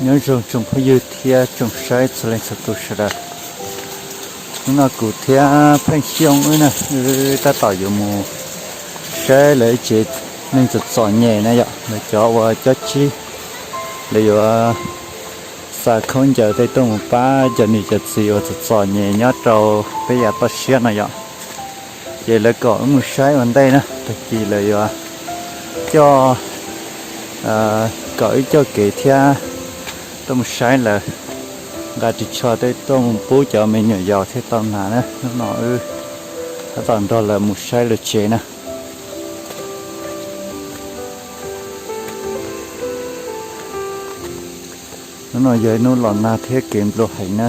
Nyob zoo tsoom phooj ywg thiab tsoom saib txhua leej txhua tus sawv daws. Hnub no kuv thiab Pheej Xyooj wb na, wb tab tom yuav mus saib lawv ib tsev neeg txom txom nyem na yom, lawv cov uas cob tsib, lawv yuav xa khaub ncaws tej tuaj mus pab cov niam cov txiv uas txom txom nyem nyob rau peb yav toj siab no yom. Ces lawv kom wb mus saib ua ntej na, tag kis lawv yuav coj, kom wb coj kev thiab tuaj mus saib lawv nqa ris tsho tej tuaj mus pub cov me nyuam yaus thiaj tau hnav na. Hnub no wb tab tom nrog lawv mus saib lawv tsev na. Hnub no yog ib hnub los nag thiab kev npluag heev na.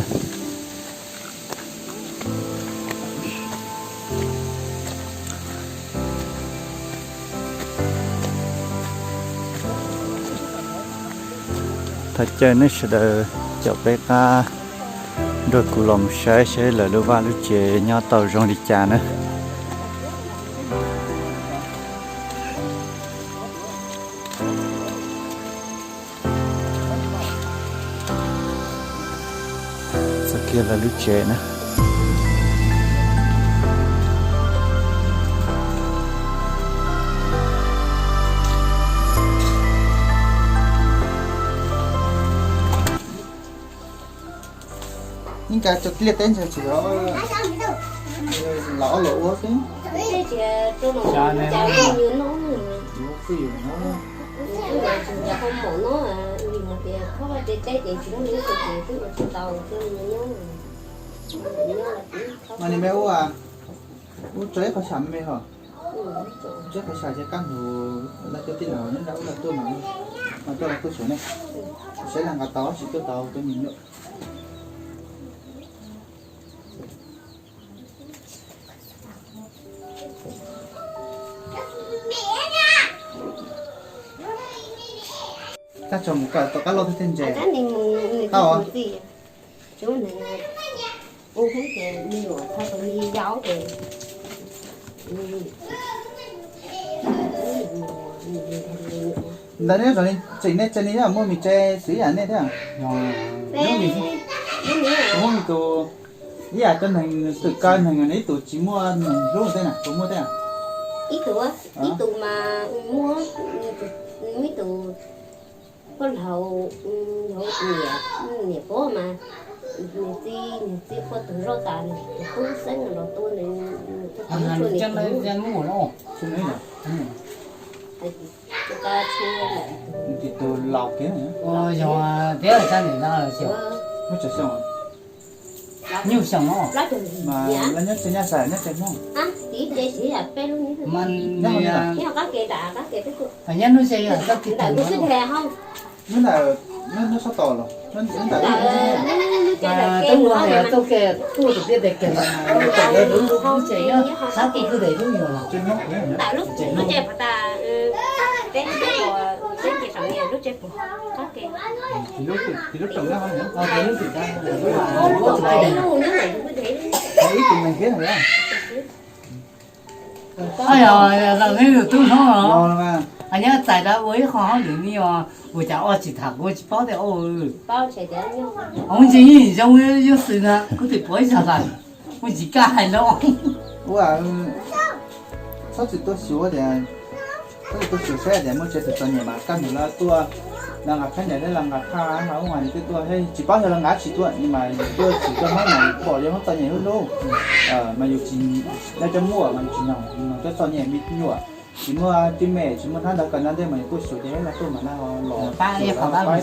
Thov caw nej sawv daws caum peb qab nrog kuv los mus saib saib lawv lub vaj lub tsev nyob tau zoo li cas na. Txoj kiag lawv lub tsev na. Yeej kav cov dliaj teb ntawd tsis los ob los ua xwb. Mas nws me ua, ua tso ib qho xyam me hos. Tso ib qho xyam ces kaj ntug lawv cov tij laug nyob nram ub lawv tuaj mas, mas tuaj lawv tuaj xyuas ne. Saib lawv nqa tau tsis tuaj tau cov me nyuam. Koj tso mus kawm tom qab loj thiaj ntse. Tau. Ntawd neb tseem nej tsev li muaj me tsev xwb yam nej thiab. Muaj me tus ib yam cov neeg twm kaw neeg ib tus tsis muaj neeg hlub tej na, tus muaj tej na. Ib tus, ib tus mas muaj, ib tus poj laug, niam, niam pog mas niam txiv, niam txiv qhua tus zoj tas, tus tub xeeb los tua nws, tus tub txhua niam tus. Tus laus kiag, yog tiab sab niam no los xyov. Muaj tsawg xyoo? Nyuj xyoo no. Mas lawv nyob tsev nyaj xav nyob tsev Hmoob. Nyob hnub se yog txoj kev tawm no. Hnub ntawd, hnub sab tom los, hnub ntawd tub luag tias txoj kev tuaj tus tiaj tes kev mas tawm lawv lub tsev nyob sab tim kwj deg lub nyuag los. Ib tug neeg thiab no. Yog los neb tus tub no, nyob txais rau ua ib qho hauj lwm ne, ua cas ua tsis tham kuv tsis paub tias ua. Ua ntsis zoo yuav xwm na, kuv twb pom ib zog lawm, ua ntsis kaj hais no. Ua, txhob txwm tuaj xyuas tias, txhob txwm tuaj xyuas saib tias muaj tsev twg txom nyem mas kaj ntug lawv tuaj, lawv nqa phab nyas thiab lawv nqa phaj nqa ub nqa ni twb tuaj, tsis paub yog lawv nqa tsis tuaj ni mas yus tuaj tsis tuaj Hmoob mas yus pom yog Hmoob txom nyem hlub hlub, mas yus tsis, lawv cov muaj mas yus tsis noog, yus noog cov txom nyem me nyuam, tsis muaj tib me tsis muaj hnab ntawv kawm ntawv ntej mas yus tuaj xyuas ces lawv tuaj mas lawv ho los pab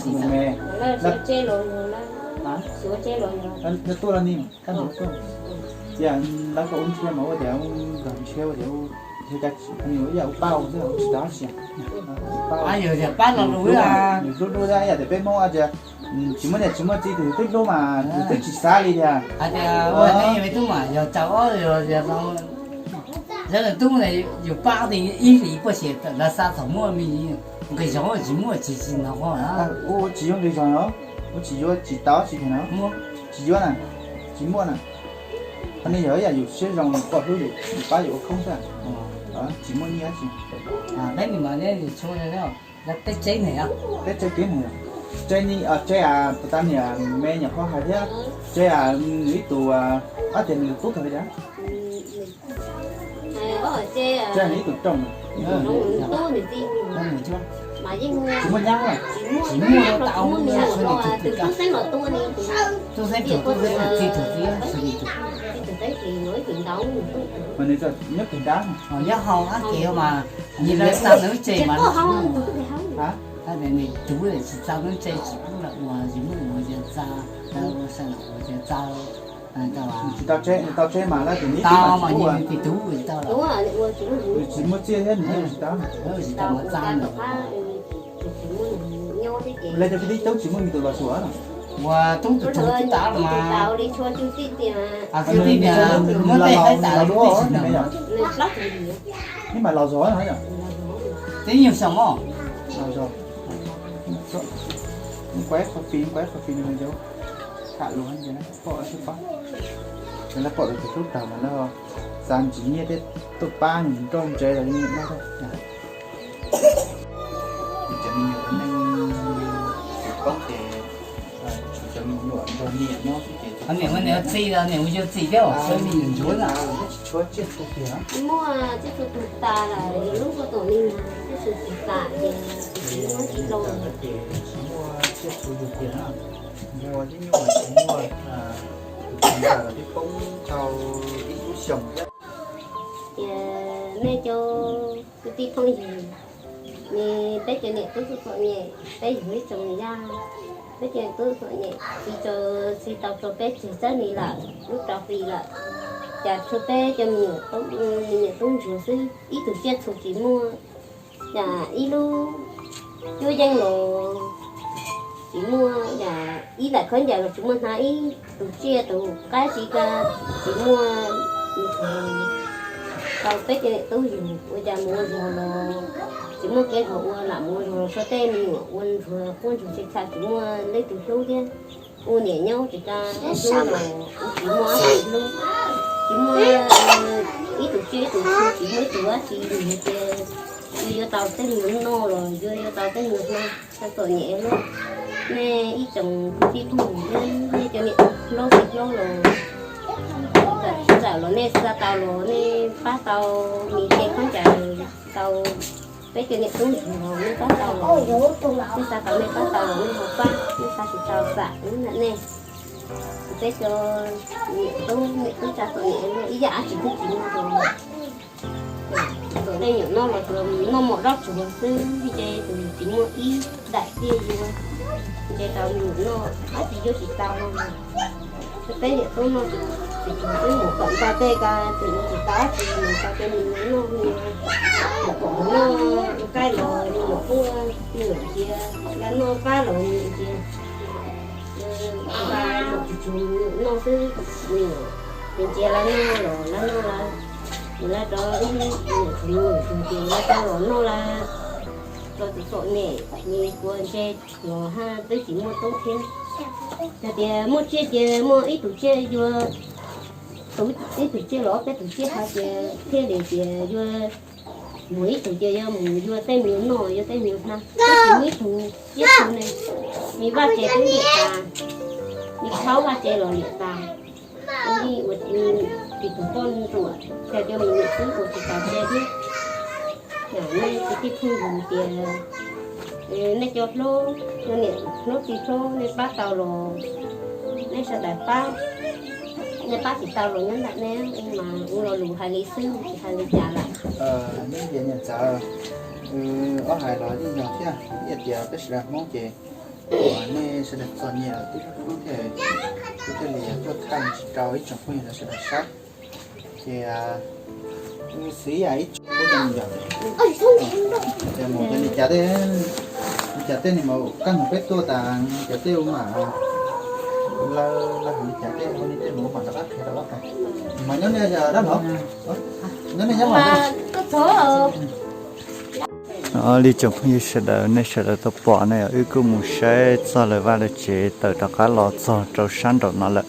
mus me. Lawv tuaj los ni, kaj ntug tuaj. Tias lawv kom ua nrhiav mas ua tias nkawd nrhiav ua tias yog cas ib yam ua pab xwb tsis tau hab tsi. Yus hlub hlub ib yam tias peb Hmoob tias tsis muaj niam tsis muaj txiv tus twb hlub mas tus twb tsis xav li tias. Hais tias ua neej me tub mas yog tsaus ob, yog tub yus pab tias ib hlis puaj xyem lawv xa thaum muaj me nqi zog tsis muaj tsis tsis hnov qhov. Ua tsis yuav nqi zog no, ua tsis yuav tsis tau tsis tiag no, tsis yuav na, tsis muaj na. Qhov no yog ib yam yus siab zoo pom hlub yus, yus pab yus ua khoob xwb, tsis muaj nyiaj tsis. Peb tsev kev neeg, peb tsev kev neeg. Tsev, tsev puas tas niam me nyuam qhuav hais thiab, tsev nws ib tug, ob tias nws tub tug li cas? Tsev nws ib tug rooj, tsis muaj nyab, tsis muaj, tub xeeb tug tub xeeb txiv tug txiv, mas nws nyob pem nrab, nyob hauv ab ke mas, nws lawv txaus nws lub tsev mas, nws tsis txaus nws lub tsev tsis pub lawv ua, tsis muaj ua tsis txaus, lawv ua sawv daws ua tsis txaus. Tsis tau tsev, tau tsev mas lawv tias nws tau mas nws tis tub tsis tau lawm, nws tsis muaj txiaj thiab nws tsis tau, tsis tau ua txaus. Lawv cov kwv tij tub tsis muaj me tus los suav, ua tub tus tub tsis tau los mas, kwv tij tias muab tej hlais tas los dua, ib mas los zog, twb nyuag xyoo mog, los zog. Kuv ib qho fim, kuv ib qho fim no yau, tham lus ces lawv pom, lawv pom, lawv pom tus hlub tag mas lawv xav nrhiav nyiaj thiab tuaj pab nws nrog ntsev los yeej nyob. Cov me nyuam neej tsis poob ces tshuav cov me nyuam nrog niam nyob xwb ces, niam ua niam txiv los niam ua yawg txiv thiab, me nyuam ntsuav na. Tsis tshuav tsiaj txhu tiag, muaj tsiaj txhu tas lawm, lub kuj tom li mas tsiaj txhu tsis tas ces tsis muaj tsis tau ces tsis muaj tsiaj txhu yug tiag na. Muaj tib nyuag tsis muaj, tus txiv ntawd los twb poob tau ib lub xyoos thiab. Ces nej cov kwv tij phooj ywg, peb cov niam tub txom nyem, peb yug ib tsoom yaj, peb cov niam tub txom nyem txiv tau, txiv tau tso peb tseg txawb ni lawm lub rau hli lawm. Cas tshuav peb cov me nyuam, me nyuam tub ntsuag xwb, ib tug tsiaj txhu tsis muaj, cas ib lub cuab yeej los tsis muaj, cas ib daim khaub ncaws los tsis muaj hnav, ib tug tsiaj tus qaib tsis ka tsis muaj. Tau peb cov niam tub yug ua cas mus ua zog los tsis muaj kev zog ua, lam mus ua zog los tshuav tej me nyuam ua ntsuag quaj ntsuag tshee tshaj tsis muaj leej twg hlub thiab. Ua niam nyob tsis ka hlub los tsis muaj dab tsi hlub, tsis muaj ib tug tsiaj ib tug txhu, tsis muaj ib tug dab tsi li ces yuav yuav tau tej me nyuam noj los yuav yuav tau tej me nyuam hnav, txom nyem lub. Nej ib tsoom kwv tij phooj ywg thiab nej cov niam hlob txiv hlob los, txawm los nej xa tau los nej pab tau, nws ces khaub ncaws tau, peb cov niam tub ntsuag los nej pab tau los, nej xa tau nej pab tau los nej ho pab, nej xa tsis tau xam nej. Peb cov niam tub, niam tub tsa txom nyem ib yam dab tsi twb tsis muaj rau. Txom tej nyuam noj los tsuas noj mov zaub tsuag xwb, vim ces tus tsis muaj ib daim tiaj yuav, nce tau me nyuam noj dab tsi yuav tsis tau. Peb niam tub noj tsis tsuag xwb, mus kom nto tej ko tseem yuav tsis tau dab tsi, mus tau tej me nyuam noj, me nyuam mus kom noj qaib los me nyuam quaj, me nyuam ntxias, nqa noj pab los me nyuam ntxias. Nqa tsis tsuag me nyuam noj xwb, me nyuam ntxias lawv noj los lawv noj lawv, lawv rov ib me nyuam tsuag me nyuam tsuag ces lawv rov los noj lawm. Txom txom nyem, nws puas ntse los haj twb tsis muaj tub thiab. Yog tias muaj tsiaj ces muaj ib tug tsiaj yuav, ib tug tsiaj los ob peb tug tsiaj hais tias thiaj li tias yuav mus ib tug ces yuav mus yuav tej me nyuam noj yuav tej me nyuam hnav, tab sis muaj ib tug tsiaj txhu ne, nws vaj tse twb liam tas, nws khaub vaj tse los liam tas. Ua li ua tis tus poj ntsuam, cas cov me nyuam twb ua tsis tau tse thiab. Nej kwv tij phooj ywg tias nej cov hlob, cov niam hlob txiv hlob nej pab tau los nej sawv daws pab, nej pab tsis tau los nyob ntawm nej mas ua lo lus hais li xwb tsis hais li cas lawm. Niam ntxawm, ob hais los yeej yog thiab, ib tias peb sawv daws Hmoob ces nej sawv daws txom nyem twb hlub thiaj, twb thiaj li tuaj thaij tsis rau ib tsoom phooj ywg sawv daws saib. Ces xwb ib tsoom phooj ywg, ces mus ces li cas tej, li cas tej nws mas kaj mus peb tuaj tas li cas tej ua mam, lawv lawv hais li cas tej ua li tej mus ua mam rov qab qhia rau dab pog. Mas nyob nej dab laug, nyob nej nyob mas. Li tsoom phooj ywg sawv daws, nej sawv daws tau pom ne, wb kuj mus saib txog lawv vaj lawv tsev tawm rov qab los txog rau sab nraum no lawm.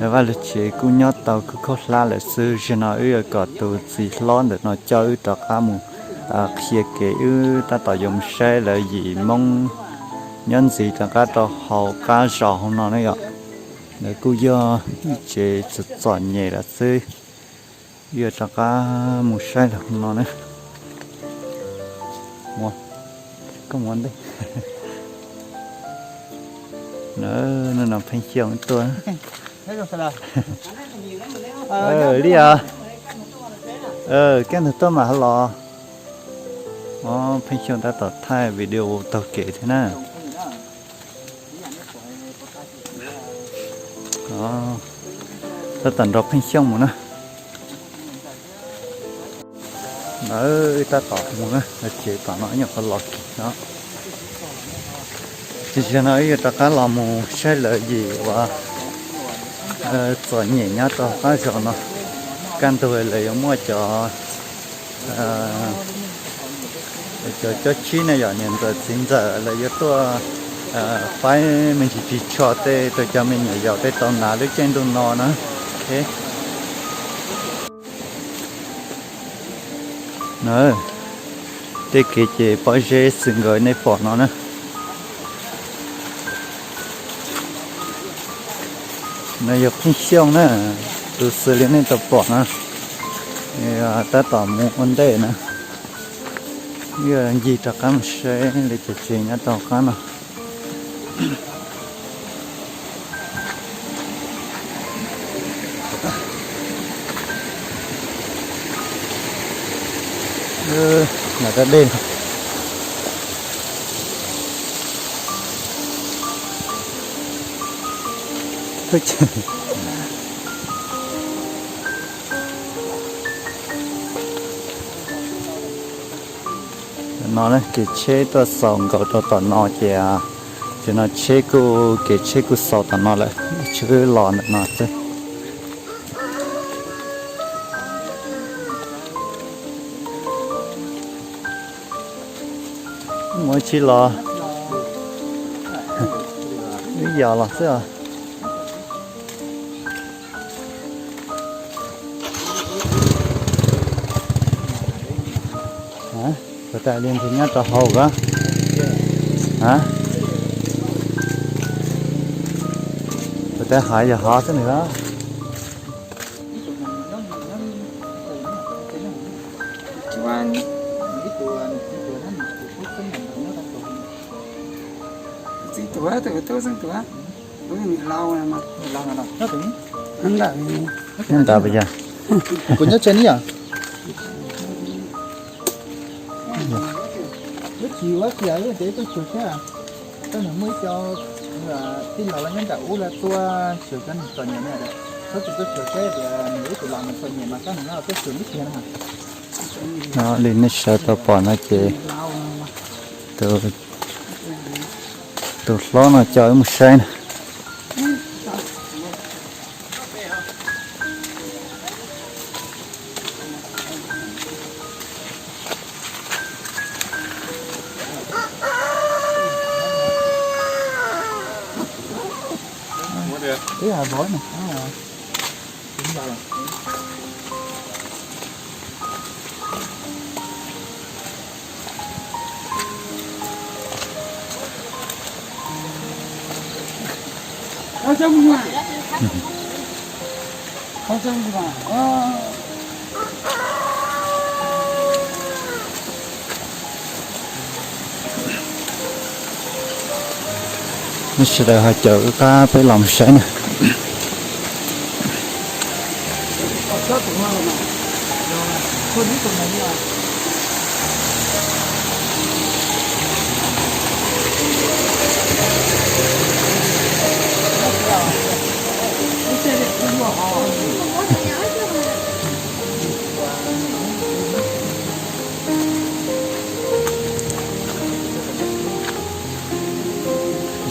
Lawv vaj lawv tsev kuj nyob tau kuj khaub hlab lawm xwb. Zaum no wb yuav kom tus txiv hlob ntawm no coj wb rov qab mus qhia kev, wb tab tom yuav mus saib lawv yim Hmoob Nyob ntxiv rov qab rau hauv qab zos hauv no na yom. Lawv kuj yog ib tsev txom txom nyem lawm xwb. Yuav rov qab mus saib lawm hauv no na. Koj mus ntej. No, no Pheej Xyooj tuaj. Li os. Kaj ntug tuaj mam los. Pheej Xyooj tab tom thaij video taug kev thiab na. Tab tom nrog Pheej Xyooj mus na. Lawv tab tom mus na, lawv tsev tom no nyuam qhuav los kis no. Tsis ziag no wb yuav rov qab los mus saib lawv yim uas txom nyem nyob rau qab zos no. Kaj ntug lawv yuav muaj cov, cov cob tsib na yom, niam ntxawm txiv ntxawm lawv yuav tuaj faib me ntsis ris tsho tej rau cov me nyuam yaus tej tau hnav lub caij ntuj no na. Tej kev ces pob zeb xwm nkaus nej pom no na. No yog Pheej Xyooj na, tus xws li nej tau pom no, tab tom mus ua ntej na. Yog ncig rov qab mus saib lawv cov tsev nyob rau qab no. Lam rab dej no. No kev tsheb tuaj xaus nkaus rau tom no ces, ces no tsheb kuj, kev tsheb kuj xaus tom no lawm, tsheb los ntawm no xwb. Muaj tsis los, wb yos los xwb os. Puas tas li nrhiav nyob rau hauv a? Puas tas hav yog hav xwb nws a? Nyob ntawd puas yog? Kuv nyob tsev ni yom. Lub tsis ua tias lub ntev tuaj xyuas thiab, koj nws muaj ib co tij laug los nyob nram ub los tuaj xyuas cov neeg txom nyem na, txhob tsis tuaj xyuas seb tias nws ib tus los nws txom nyem mas koj nws tuaj xyuas lub tiag na. Li nej sawv tau pom no ces tus hlob no coj wb mus saib na. Sawv daws ho caum wb qab peb los saib na.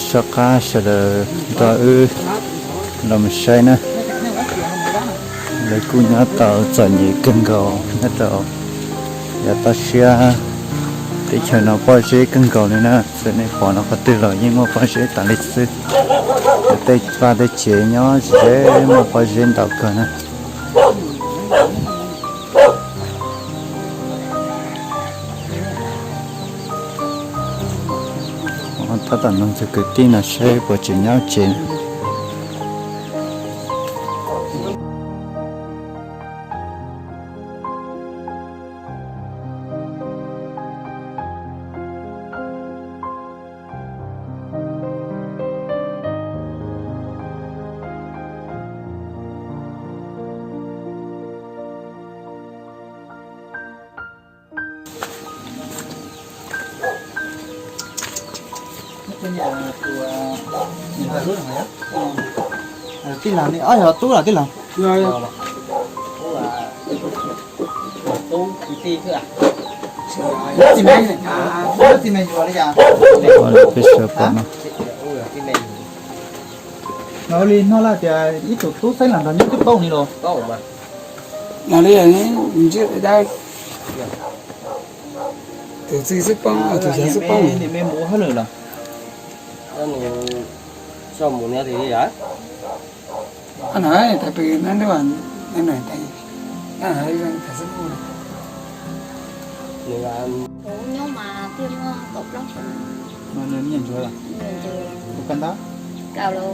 Soj qab sawv daws nrog wb los mus saib na. Lawv kuj nyob tau txom nyem kawg nkaus nyob rau yav toj siab teb chaws no pob zeb kawg nkaus li na. Txawm nej pom no qhov twg los yeej muaj pob zeb tas li xwb. Tej vaj tej tsev nyob ze muaj pob zeb ntau kawg na. Tab tom nug tus kwv tij no seb puas tseem nyob tsev. Tij laug, ob yog tub los tij laug? Txiv me, txiv me yuav li cas? Peb sawv pom no. No li no lawm tias ib tug tub xeeb los nrog nyob twb paub li los? No li, tus txiv xwb paub, tus yawg xwb paub. Niam me mus ua hauj lwm los? Kuv nyob mas twb muaj kaum plaub xyoo. Nws nyiam ntsuav los? Nyiam ntsuav. Kuv koj ntawd? Kaum los.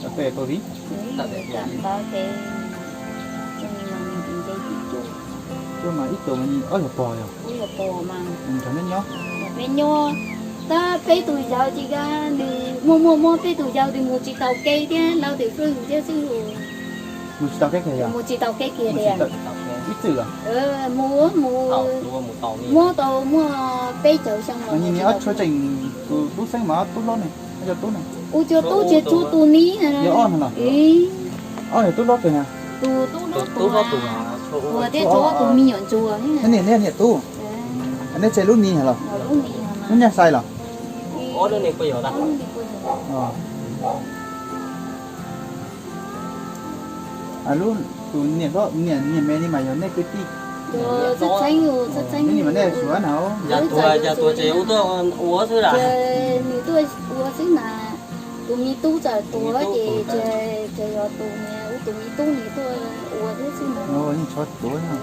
Kaum peb kaum viv? Kaum ntawd ces nce ib cuaj. Cuaj mas ib tug mas ob yog pog yog? Ob yog pog mas. Nrog neb nyob? Nrog peb nyob. Tab peb tus yawg tsis, nws muaj muaj muab peb tus yawg tus mus tsis tau kev thiab, lau tim fwj thiab xwb. Mus tsis tau kev kiag yog? Mus tsis tau kev kiag tias. Ib txwm los? Mus mus, muab tau muaj peb caug xyoo los. Ob tug tseem, tus tub xeeb mas ob tub hlob ne, ob cov tub ne? Kuv cov tub tsis tshua tus ni. Yog ob no los? Ob yog tub hlob pem na? Tus tub hlob tuag, tuag thiab tsuav tus me nyuam ntsuag. Niam, niam tub, nej tsev lub ni los? Lub nyuag xais los? Lub, tus niam, niam me ni mas yog nej kwv tij? Nej ni mas nej suav na? Yog tuag ces ua tuaj ua xwb las. Nws tuaj ua xwb mas. Tus me tub txawm tuag ces, ces yog tus me, tus me tub nws tuaj ua thiab xwb mas. Yeej tsho tuav no.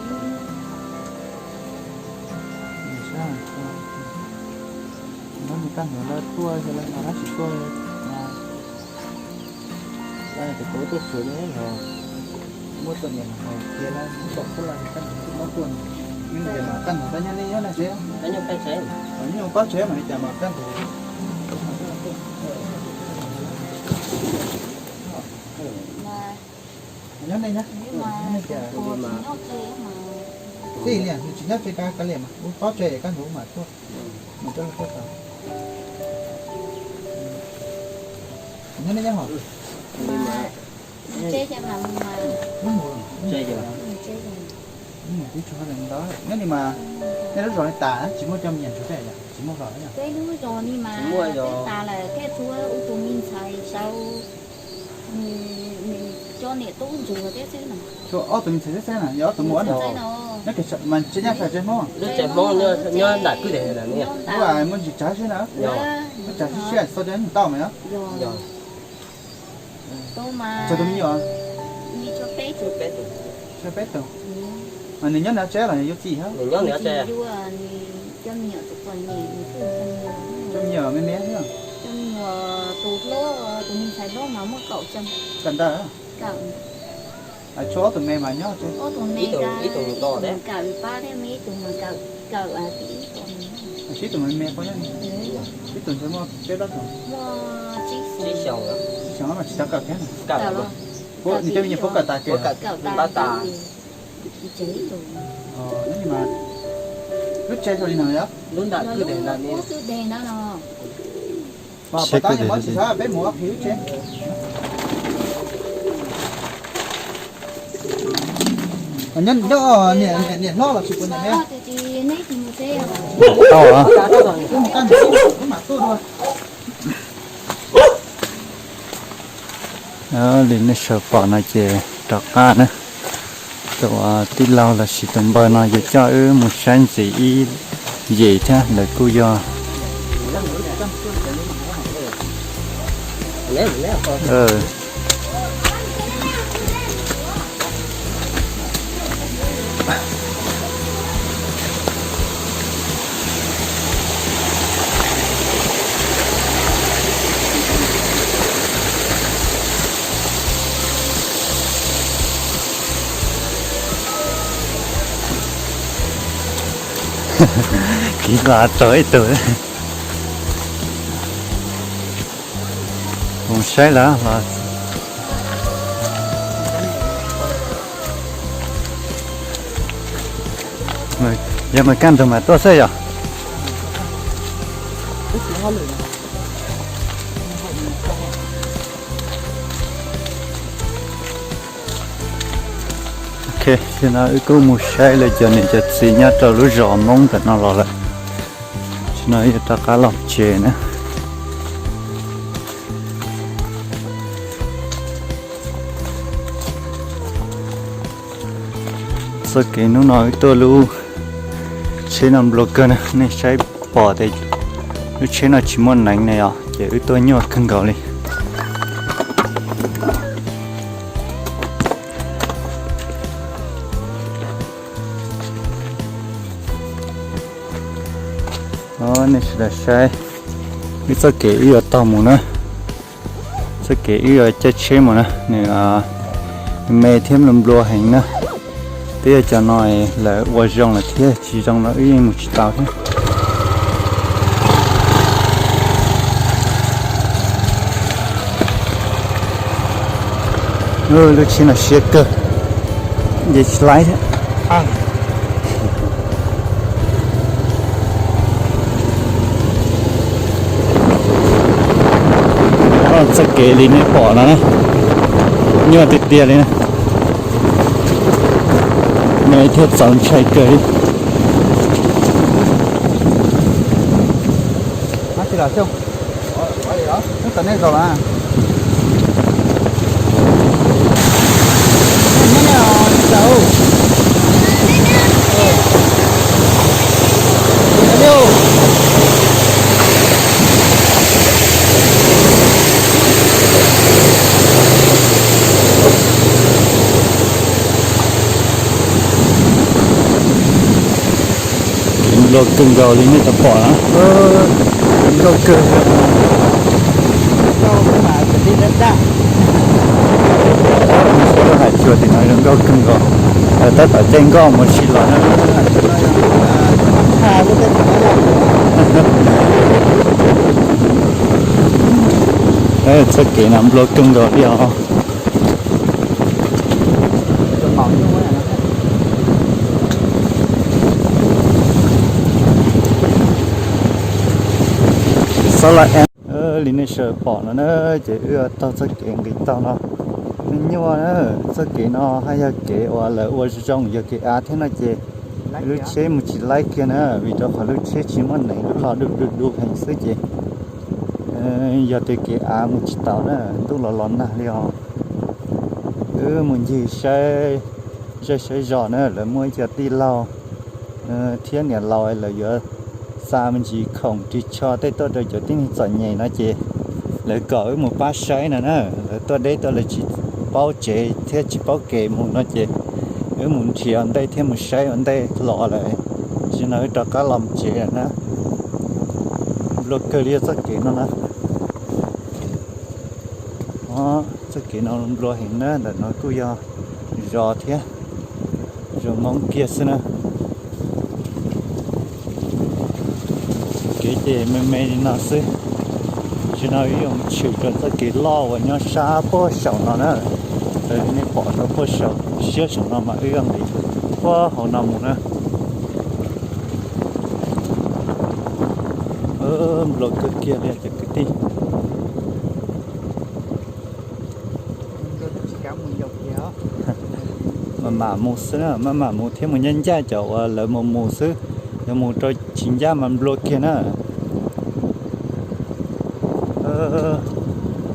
Nws kaj ntug lawv tuaj, yog lawv mas lawv tsis tuaj. Lawv tias kuv tuaj xyuas yog muab txom nyem hais tias lawv muab tom xub lawv kaj ntug mob tuaj. Nyob li mas kaj ntug tab nyob nej nyob na tsev? Nyob pab tsev mas li cas mas kaj ntug. Nyob nej nyob. Tij liam, nws tsis nyob tsev kav liam mas ua pob tsev kaj ntug mas tuaj. Nws coj los tuaj tau. Nyob nej nyob hov? Mus tsev ces mas mus mas. Mus, mus tsev ces mas. Mus tsev ces mas. Mus tsev ces mas. Nyob li mas, nej lub zos li tas tsis muaj cov me nyuam ntsuav tej yom? Tsis muaj los yom? Peb lub zos li mas peb tas lawm thiab, tshuav ua tus me ntxhais saud, nws cov niam tub ntsuag thiab xwb na. Tshuav ob tus me ntxhais xwb xwb na, yog ob tug muaj no. Nyob kiag mas tsev nyab txhais tsev Hmoob. Lub tsev Hmoob nyob nram kwj deg na. Muaj ntsis tsav siab na. Muaj tsav siab siab txog cov nyuag tau mas yog. Tshuav tus me nyuam? Tshuav peb tug. Nws nyob nram tsev los yuav txiv hab? Cov me nyuam me me thiab? Cov me nyuam, tus hlob, tus me ntxhais hlob mas muaj kaum xyoo. Kawm ntawv? Tshuav ob tug me mas nyob tsev. Ob tug me, ib tug kawm pab thiab, ib tug mas kawm, kawm tib ib tug me me, ib tug ntshe muaj peb plaub xyoos. Muaj tsib xyoos. Tsib xyoos mas tsis tau kawm thiab. Nws cov me nyuam puab kawm tas kiag? Kawm tas. Lub tsev zoo li no yog? Lub nram kwj deg ntawd no. Pab tas, pab tas, peb mus ob peb lub tsev. Nyob, nyob niam hlob los tsis pub niam me? Tau. Wb mus kaj ntug wb mam tuaj dua. Li nej sawv pom no ces rov qab na, tus tij laug los sis tus npawg no yuav coj wb mus saib ntxiv ib yim thiab, lawv kuj yog Kiv nqa rau ib tug. Mus saib lawm los. Yog mas kaj ntug mas tuaj xwb yom. Ok, no wb kuj mus saib lawv cov niam cov txiv nyob rau lub zos Hmoob ntawm no los lawm. Tam sim no yuav rov qab los tsev na. Txoj kev hnub no wb tuaj lub tsheb no nplua kawg na, nej saib pom tias lub tsheb no tsis muaj neev ne os, ces wb tuaj nyuaj kawg nkaus li. Nej sawv daws saib, wb txoj kev wb yuav taug mus na, txoj kev wb yuav caij tsheb mus na, nws me thiab nplua nplua heev na. Twb yog cov no lawv ua zoo lawm thiab, tsis zoo no wb yeej mus tsis tau thiab. Lub tsheb no siab kawg, nce tsis laib thiab. Txoj kev li nej pom no na, nyuaj tiag tiag li na, me thiab txaus ntshai kawg li. Kev nplua kawg nkaus li nej tau pom na, kev nkauj kawg li. Hais tsuas tim no zoo nkauj kawg nkaus, tab tom caij nkoj mus si los na. Txoj kev no nplua kawg nkaus li os. Xab la, li nej sawv pom no na, ces wb taug txoj kev nqis taug no, nyuaj nyuaj na. Txoj kev no haj yog kev uas lawv ua zoo yog kev av thiab no ces lub tsheb mus tsis laib kiag na, vim rau qhov lub tsheb tsis muaj neev, lub hlo du du du heev xwb ces yog tias kev av mus tsis taus na, ntuj los los nag li os. Wb mus ncig saib zej saib zos na, lawv muaj ib co tij laug thiab niam laus lawv yuav xa me ntsis khoom ris tsho tej tuaj rau cov tib neeg txom nyem no ces lawv kom wb mus pab saib no na. Lawv tuaj deb tuaj lawv tsis paub tsev thiab tsis paub kev mus no ces wb mus nrhiav ua ntej thiab mus saib ua ntej los lawm, tsis no wb rov qab los tsev lawm na. Nplua kawg li txoj kev no na. Txoj kev no nplua heev na, ntawm no kuj yog zos thiab, zos Hmoob kiag xwb na. Kev ces me me li no xwb. Tsis no wb yuav mus tshwm rau txoj kev loj uas nyob sab puag saum no na. Nej pom rau puag saum siab saum no mas wb yuav nqis puag hauv no mus na. Nplua kawg kiag li cov kwv tij. Maj mam mus xwb na, maj mam mus thiab mus ncaj ncaj cov uas lawv mus mus xwb, yog mus rau tsis ncaj mas nplua kiag na.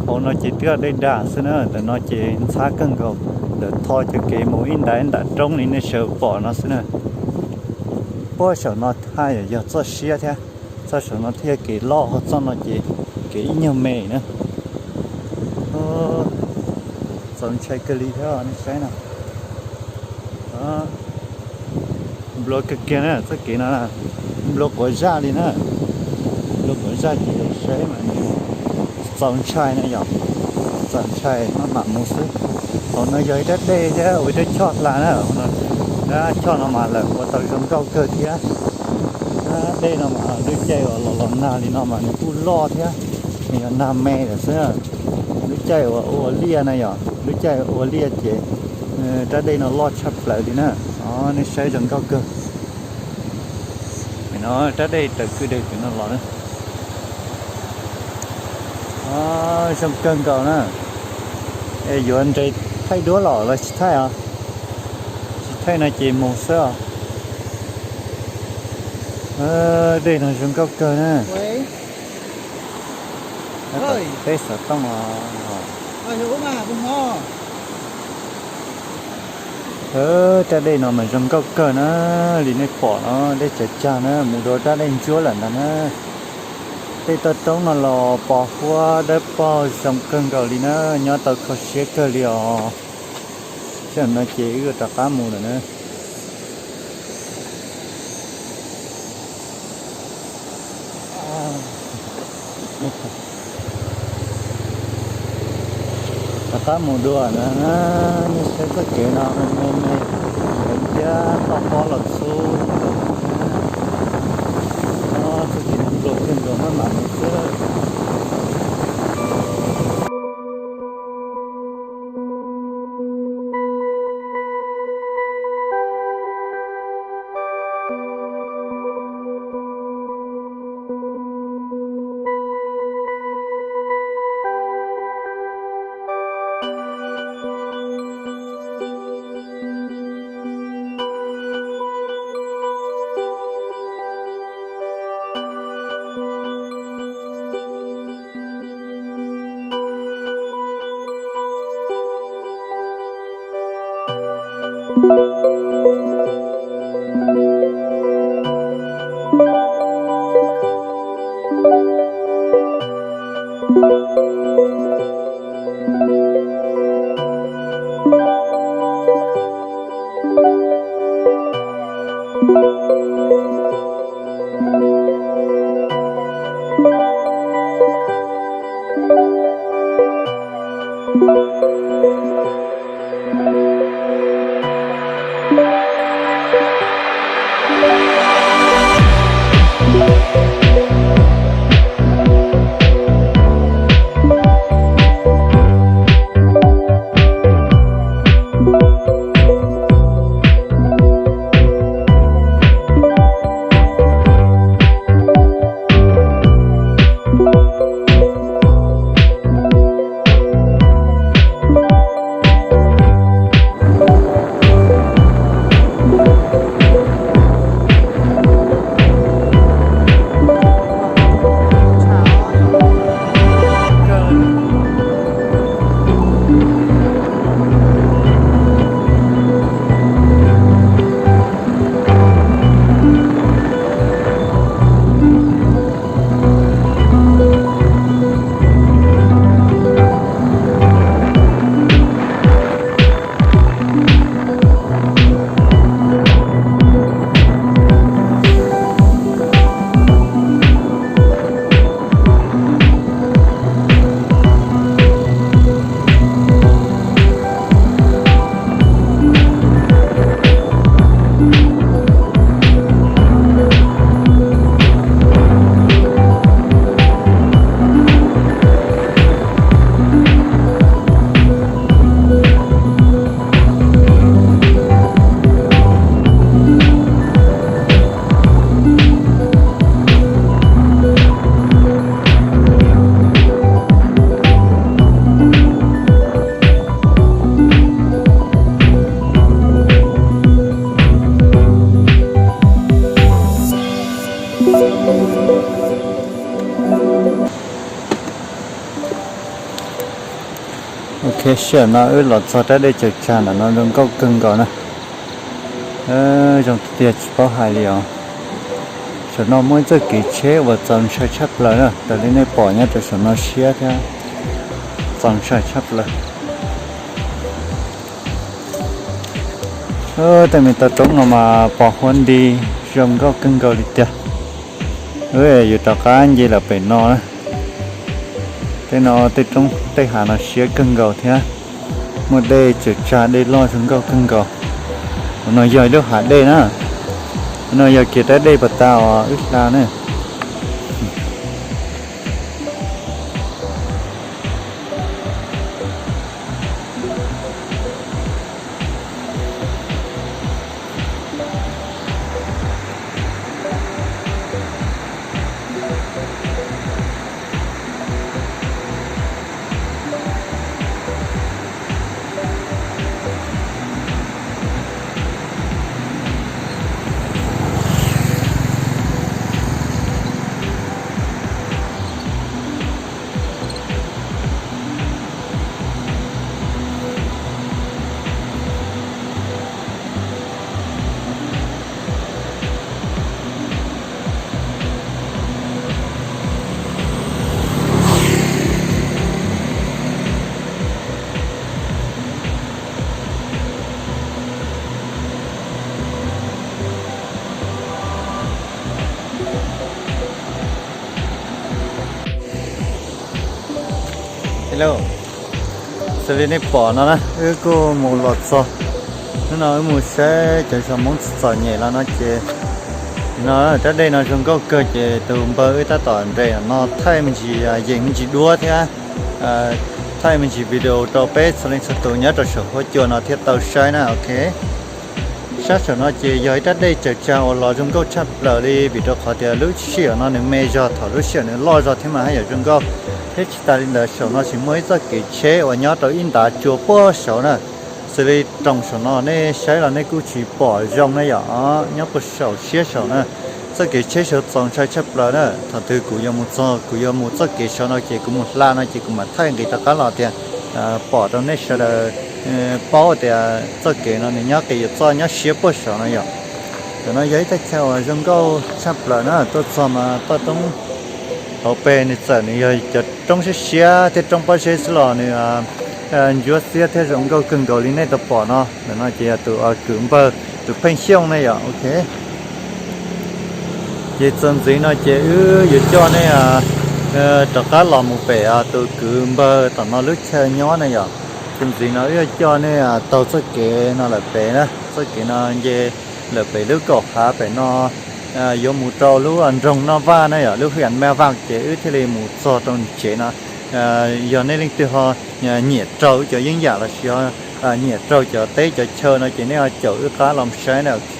Hauv no ces twb yog dej dag xwb na, ntawm no ces ntxhab kawg nkaus, lawv tho cov kev mus ib ntam ib ntam roob li nej sawv pom no xwb na. Puag saum no haj yam yog txoj siab thiab, txoj saum no thiaj kev loj, ho txoj no ces kev ib nyuag me na. Txaus ntshai kawg li thiab nej saib no. Nplua kawg kiag na txoj kev no, nplua quav zaj li na. Nplua quav zaj ces saib mas nws txaus ntshai na yom. Txaus ntshai maj mam mus xwb. Hauv no yog ib rab dej thiab ua ib rab choj hla na. Rab choj no mas lawv ua tau zoo nkauj kawg thiab. Dej no mas lub caij uas los los nag li no mas nws kuj loj thiab, nws yog nag me lawm xwb. Lub caij uas ua liaj na yom, lub caij ua liaj ces rab dej no loj tshaj plaws li na. Nej saib zoo nkauj kawg. No rab dej raws kwj deg pem no los na. Zoo kawg nkaus na. Yuav nres thaij duab los los tsis thaij os? Tsis thaij no ces mus xwb os. Dej no zoo nkauj kawg na. Peb xov tooj os. Rab dej no mas zoo nkauj kawg na, li nej pom no dej tsaws tsag na, mus dua rab dej ntsuab lawm ntag na. Tej toj roob no los pos huab dawb paug zoo kawg nkaus li na, nyob tau kho siab kawg li os. Sij hawm no ces wb rov qab mus lawm na. Rov qab mus dua na, nej saib txoj kev no me me, lawv thiab toj pob los txhub txhub thiab. Txoj kev npluas thiaj npluas maj mam mus xwb. Ok, sij hawm no wb los txog rab dej tsaws tsag ntawm no zoo nkauj kawg nkaus na. Zoo tiag tiag tsis paub hais li os. Saum no muaj ib txoj kev tsheb uas txaus ntshai tshaj plaws na, raws li nej pom nyob rau saum no siab thiab txaus ntshai tshaj plaws. Tej me toj roob no mas pos huab nti zoo nkauj kawg nkaus li tiag. Yus rov qab nce lawm pem no na. Tej no tej roob tej hav no siab kawg nkaus thiab. Muaj dej tsaws tsag dej loj zoo nkauj kawg nkaus. Tus no yog ib lub hav dej na. No yog kiag rab dej pas tas uas wb hla na. Hello, xws li nej pom no na, wb kuj mus los txog. Hnub no wb mus saib cov zos Hmoob txom txom nyem los no ces, no rab dej no zoo nkauj kawg ces tus npawg wb tab tom nres no thaij me ntsis yees me ntsis duab thiab thaij me ntsis video rau peb txhua leej txhua tus nyob rau saum huab cua no thiaj tau saib na, ok. Sab saum no ces yog ib rab dej tsaws tsag uas los zoo nkauj tshaj plaws li vim rau qhov tias lub sij hawm no nws me zog, thaum lub sij hawm nws loj zog thiab mas haj yam zoo nkauj. Thiab tsis tas li ntawd saum no tseem muaj ib txoj kev tsheb uas nyob rau ib ntav tsua puag saud na. Xws li roos saum no nej saib los nej kuj tsis pom zoo na yom, nyob puag saum siab saum na. Txoj kev tsheb saud txaus ntshai tshaj plaws na. Thaum twg kuv yuav mus txog kuv yuav mus txoj kev saud no ces kuv mus hla no ces kuv mam thaij nqis rov qab los tias pom rau nej sawv daws paub tias txoj kev no nws nyob qis yuav txoj nyob siab puag saud no yom. Ntawm no yog ib thaj chaw uas zoo nkauj tshaj plaws na, tuaj txog mas toj roob hauv pes nws txawm nws yog cov roob siab siab thiab roob pob zeb xwb los nws ntsuab xiab thiab zoo nkauj kawg nkaus li nej tau pom no. Ntawm no ces yog tus kwv npawg tus Pheej Xyooj ne yom, ok. Ces txuas ntxiv no ces wb yuav coj nej rov qab los mus pem tus kwv npawg tom no lub chaw nyob na yom. Txuas ntxiv no wb yuav coj nej taug txoj kev no lawm pem na, txoj kev no nce lawm pem lub kaum hav pem no yuav mus rau lub nroog Noj Vaj na yom, lub hwj am Maj Vaj ces wb thiaj li mus txog rau tsev no. Yog nej leej twg ho nyiam raug wb cov yeeb yam los sis ho nyiam raug cov teb cov chaw no ces nej ho caum wb qab los saib na, ok.